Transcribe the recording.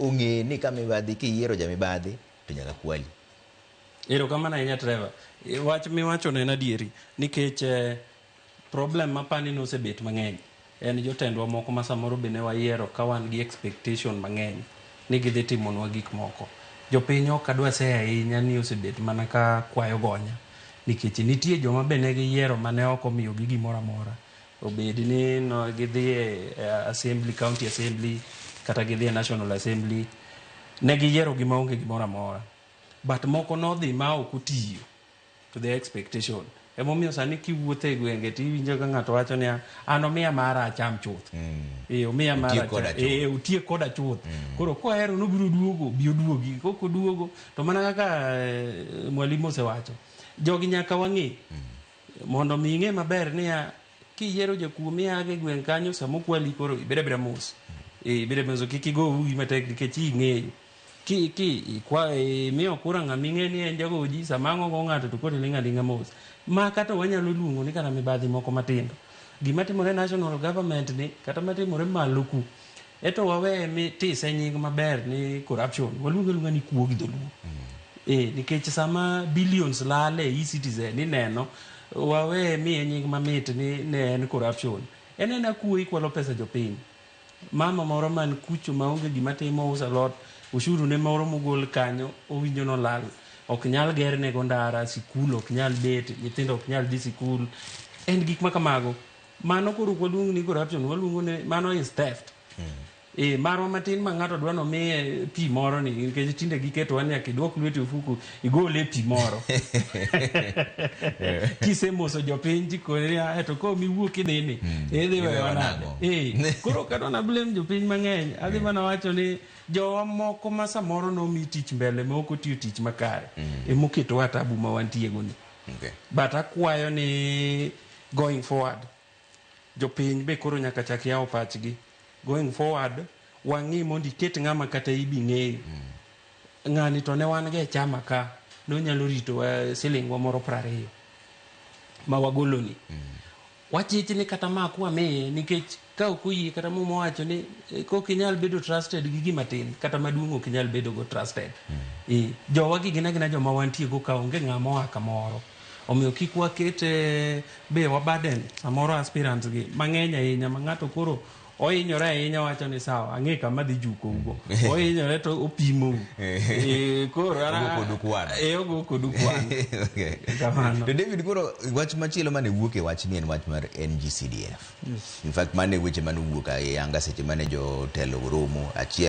ong'e ni ka mibadhi kiyiero jamibadhi to nyaka kwali. Erokamano ahinya, Trevor. Wach miwachono en adieri nikech problem mapani nosebet mang'eny en jotendwa moko ma samoro be ne wayiero ka wan gi expectation mang'eny ni gidhi timonwa gik moko. Jopiny ok adwa seyo ahinya ni osebet mana ka kwayo gonya nikech nitie joma be ne giyiero mane ok omiyogi gimoro amora. Obed ni no gidhi e assembly, county assembly kata gidhi e national assembly, ne giyiero gi maonge gimoro amora. But moko nodhi ma ok otiyo to their expectation. Emomiyo sani kiwuotho e gwenge tiwinjo ka ng'ato wacho niya, "An omiya mara acham chuth." Omiya mara Otiek koda chuth. Otiek koda chuth. Koro kohero nobiro duogo, bi oduogi. Kok oduogo, to mana kaka mwalimu osewacho, jogi nyaka wang'e. Mondo mi ing'e maber niya, kiyiero jakuo miago e gweng' kanyo, sama okwali koro ibed abeda mos. Ibed mos, kik igo uwi matek nikech ing'eyo. Ki ikwa imiyo kura ng'ama ing'e ni en jagoji, sama ang' ogo ng'ato to koro iling' aling'a mos. Ma kata wanyalo luongo ni kata mibadhi moko matindo. Gima timore national government ni kata matimore malo ku, eto wawe mi tise nying maber ni corruption. Waluonge aluonga ni kuo gi dholuo. Nikech sama billions lal e e-Citizen ineno, wawe miye nying mamit ni ne en corruption. En ena kuo, ikwalo pesa jopiny. Mama moro man kucho maonge gima timo, uso alot, ushuru ne moro mogol kanyo owinjo nolal. Ok nyal gerne go ndara, sikul ok nyal bet, nyithindo ok nyal dhi sikul. En gik ma kamago. Mano koro ok waluong ni corruption, waluongo ni mano is theft. Marwa matin ma ng'ato dwa nomiye pi moro ni nikech tinde giketo ni nyaka idwok lweti e ofuku igole pi moro. Kisemoso jopiny tikoni niya, "To ko miwuok idhi ni, idhi wewa nade?" Koro ok adwa na blame jopiny mang'eny. Adhi mana wacho ni jowa moko ma samoro nomi tich mbele ma ok otiyo tich makare emoketowa tabu ma wantie go ni. But akwayo ni going forward, jopiny be koro nyaka chak yawo pachgi. Going forward, wang'i mondo iket ng'ama kata ibi ng'eyo. Ng'ani to ne wan go e chama ka, nonyalo ritowa silingwa moro 20 ma wagoloni. Wachich ni kata ma kwamiye nikech ka ok oyie kata muma owacho ni kok inyal bedo trusted gi gima tin kata maduong' ok inyal bedo go trusted. Jowa gi gin agina joma wantie go ka, onge ng'ama oa kamoro. Omiyo kik waket be wabaden samoro aspirants gi mang'eny ahinya ma ng'ato koro ohinyore ahinya wacho ni sawa, ang'e kama dhi jukou go. Ohinyore to opimou. Koro Ogo kodu kwan. Ogo kodu kwan. Kamano. To David, koro wach machielo mane wuok e wachni en wach mar NGCDF. Yes. In fact, mane weche mane owuok e yanga seche mane jotelo romo achiel.